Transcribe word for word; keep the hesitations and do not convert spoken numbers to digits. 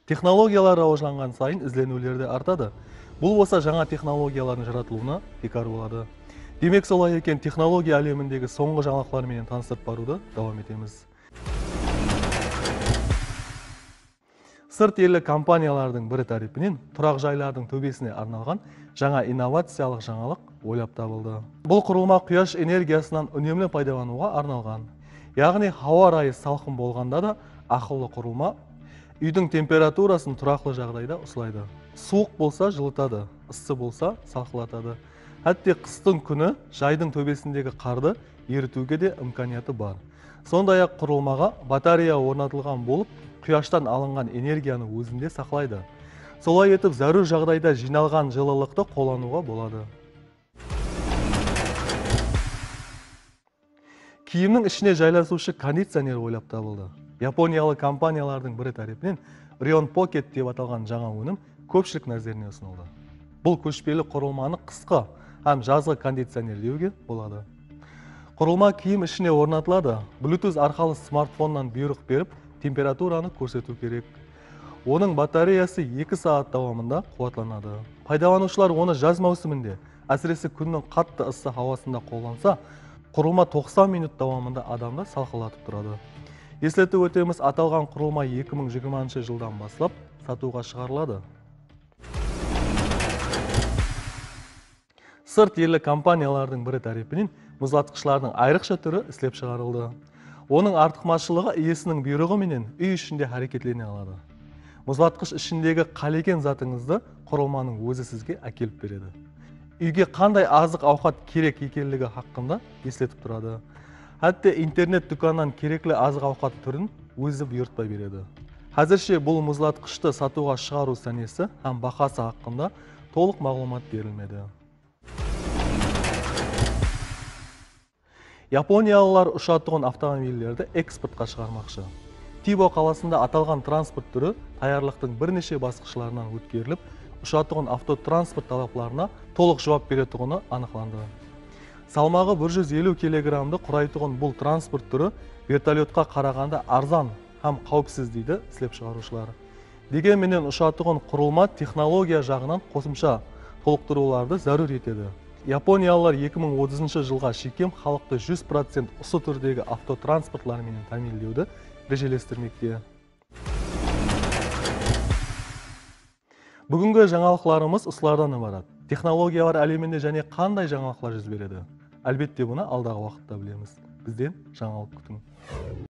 Texnologiyalar rawajlanǵan sayın izleniwler de artadı. Bul bolsa jańa texnologiyalardıń jaratılıwına tiykar boladı. Demek, solay eken, texnologiya álemindegi sońǵı jańalıqlar menen tanıstırıp barıwdı dawam etemiz. Sırt elli kompaniyalardıń biri tárepinen turaq jaylardıń tóbesine arnalǵan jańa innovaciyalıq jańalıq oylap tabıldı. Bul qurılma quyash energiyasınan únemli paydalanıwǵa arnalǵan. Yaǵnıy, hawa rayı salqın bolǵanda da aqıllı qurılma úydiń temperaturasın turaqlı jaǵdayda uslaydı. Suwıq bolsa, jılıtadı, ıssı bolsa, salqınlatadı. Hátte qıstıń kúni jaydıń tóbesindegi qardı eritiwge de imkaniyatı bar. Sonday-aq, qurılmaǵa batareya ornatılǵan bolıp, quyashtan alınǵan energiyanı ózinde saqlaydı. Solay etip, zárúr jaǵdayda jıynalǵan jılılıqtı qollanıwǵa boladı. Kiyimniń ishine jaylasıwshı kondicioner oylap tabıldı. Yaponiyalı kompaniyalardıń biri tárepinen Ryon Pocket dep atalǵan jańa ónim kópshilik názerine usınıldı. Bul kóshpeli qurılmanı qısqı hám jazǵı kondicioner dewge boladı. Qurılma kiyim ishine ornatıladı. Bluetooth arqalı smartfonnan buyrıq berip, temperaturanı kórsetiw kerek. Onıń batareyası eki saat dawamında quwatlanadı. Paydalanıwshılar onı jaz máwsiminde, ásirese kúnniń qattı ıssı hawasında qollansa, qurılma toqsan minut dawamında adamdı salqınlatıp turadı. Esletip ótemiz, atalǵan qurılma eki mıń jigirmanshı jıldan baslap satıwǵa shıǵarıladı. Sırt elli kompaniyalardıń biri tárepinen muzlatqıshlardıń ayrıqsha túri islep shıǵarıldı. Onıń artıqmashılıǵı iyesiniń buyrıǵı menen úy ishinde háreketlene aladı. Muzlatqısh ishindegi qálegen zatıńızdı qurılmanıń ózi sizge ákelip beredi. Úyge qanday azıq-awqat kerek ekenligi haqqında esletip turadı. Hátte internet dúkannan kerekli azıq-awqat túrin ózi buyırtpay beredi. Házirshe bul muzlatqıshtı satıwǵa shıǵarıw sánesi hám bahası haqqında tolıq maǵlıwmat berilmedi. Yaponiyalılar ushatuǵın avtomobillerdi eksportqa shıǵarmaqshı. Tibo qalasında atalǵan transport túri tayarlıqtıń bir neshe basqıshlarınan ótkerilip, ushatuǵın avtotransport talaplarına tolıq juwap beretuǵını anıqlandı. Salmaǵı bir júz eliw kilogrammdı quraytuǵın bul transport túri vertolyotqa qaraǵanda arzan hám qáwipsiz, deydi islep shıǵarıwshılar. Degen menen, ushatuǵın qurılma texnologiya jaǵınan qosımsha tolıqtırıwlardı zárúr etedi. Yaponiyalılar eki mıń otızınshı jılǵa shekem xalıqtı júz procent usı túrdegi avtotransportlar menen támiyinlewdi rejelestirmekte. Búgingi jańalıqlarımız usılardan ibarat. Texnologiyalar áleminde jáne qanday jańalıqlar júz beredi? Álbette, bunı aldaǵı waqıtta bilemiz. Bizden jańalıq kútiń.